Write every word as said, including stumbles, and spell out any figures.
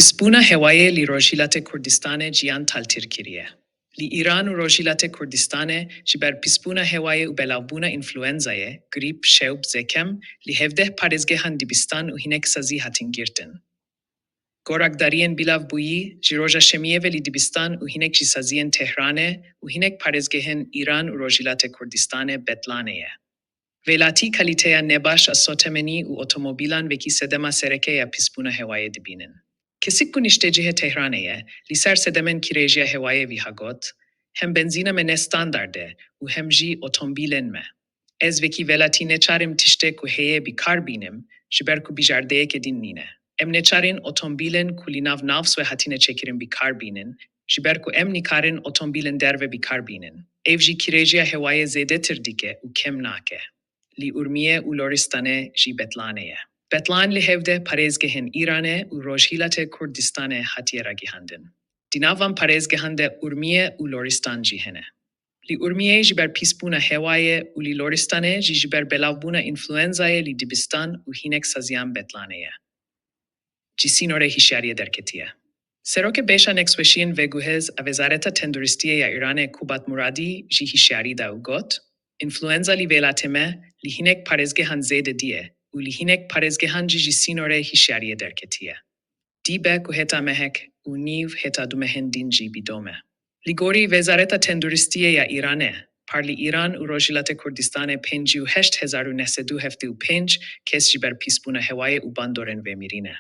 Pîsbûna hewayê li Rojhilatê Kurdistanê jiyan taltir kiriye. Li Îran û Rojhilatê Kurdistanê ji ber pîsbûna hewayê û belavbûna înfluenzayê, grîp, şewb, zekem, li hevdeh parêzgehan dibistan û hinek sazî hatin girtin. Gorakdariyên bîlavbûyî ji roja şemiyê ve li dibistan û hinek ji saziyên Tehranê û hinek parêzgehên Îran û Rojhilatê Kurdistanê betlanê ye. Welatî kalîteya nebaş a sotemenî û otomobîlan wekî sedema sereke ya pîsbûna hewayê dibînin. Kesik ku niştecihê Tehranê ye, li ser sedemên kîrejiya hewayê viha got, hem benzîna me ne standard e û hem jî otomobîlên me. Ez wekî welatî neçar im tiştê ku heye bi kar bînim, ji ber ku bijardeyeke din nîne. Em neçar in otomobîlên ku li nav Navsoyê hatine çêkirin bi kar bînin, ji ber ku em nikarin otomobîlên derve bi kar bînin. Ev jî kîrejiya hewayê zêdetir dike û kêm nake. Li Urmiyê û Loristanê jî betlanê ye. Betlan li hevdeh parêzgehên Îranê û Rojhilatê Kurdistanê hatiye ragihandin. Di nav van parêzgehan de Urmiye û Loristan jî hene. Li Urmiyê ji ber pîsbûna hewayê û li Loristanê jî ji ber belavbûna înfluenzayê li dibistan û hinek saziyan betlanê ye. Ji sînorê hişyariyê derketiye. Serokê Beşa Nexweşiyên Veguhêz a Wezareta Tenduristiyê ya Îranê Kubat Muradî jî hişyarî da û got, Înfluenza li welatê me li hinek parêzgehan zêde diye û li hinek parêzgehan jî ji sînorê hişyariyê derketiye. Dîbe ku heta mehek û nîv heta du mehên din jî bidome. Li gorî Wezareta Tenduristiyê ya Îranê, par li Îran û Rojhilatê Kurdistanê pêncî û heşt hezar û neh sed û heftê û pênc kes ji ber pîsbûna hewayê û bandorên vê mirîne.